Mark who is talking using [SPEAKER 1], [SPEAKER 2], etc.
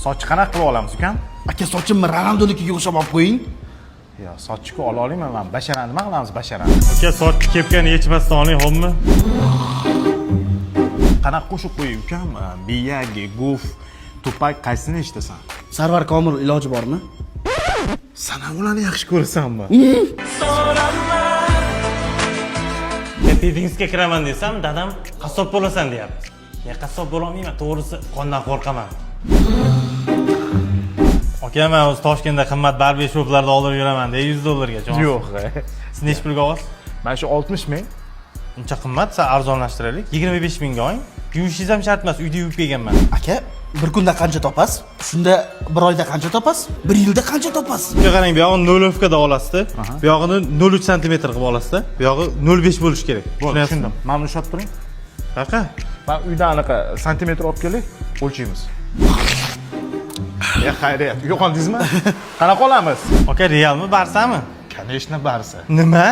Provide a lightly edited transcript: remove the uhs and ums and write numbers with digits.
[SPEAKER 1] Sochni qanaqa qilib olamiz, ukam?
[SPEAKER 2] Aka, sochimni Ronaldonikiga o'xshab olib qo'ying.
[SPEAKER 1] Yo, sochni ola olmayman man. Basharani nima qilamiz, basharani?
[SPEAKER 3] Aka, sochni kepkani yechmasdan oling, xo'pmi?
[SPEAKER 1] Qanaqa qo'shiq qo'yay, ukam? Biyagi, Guf, Tupak, qaysini eshitasan?
[SPEAKER 2] Sarvar Komil, iloji bormi?
[SPEAKER 1] San ham ularni yaxshi ko'rasanmi?
[SPEAKER 3] Dengizga kiraman desam, dadam qassob bo'lasan deyapti. Men qassob bo'lolmayman, to'g'risi, qondan qo'rqaman. Aka, man o'zi Toshkentda qimmat barbershoplarda oldirib yuraman, de 100 dollarga.
[SPEAKER 1] Yo'q.
[SPEAKER 3] Siz nechi pulga olasiz?
[SPEAKER 1] Mana shu 60 ming.
[SPEAKER 3] Uncha qimmat, sal arzonlashtiraylik. 25 mingga oling. Yuvishingiz ham shart emas, uyda yuvib kelganman.
[SPEAKER 2] Aka, bir kunda qancha topasiz? Shunda bir oyda qancha topasiz? Bir yilda qancha topasiz?
[SPEAKER 3] Bunga qarang, bu yog'ini 0.2 da olasizda. Bu yog'ini 0.3 santimetr qilib olasizda. Bu yog'i 0.5 bo'lishi kerak.
[SPEAKER 1] Bo'ldi,
[SPEAKER 3] Tushunyapsizmi?
[SPEAKER 1] tushundim. Mana buni ushlab turing.
[SPEAKER 3] Qayoqqa?
[SPEAKER 1] Man uydan anaqa santimetr olib kelay, o'lchaymiz. Ya, xayriyat. Uyg'ondingizmi? Qanaqa olamiz?
[SPEAKER 3] Aka, Realmi, Barsami?
[SPEAKER 1] Конечно, Barsa.
[SPEAKER 3] Nima?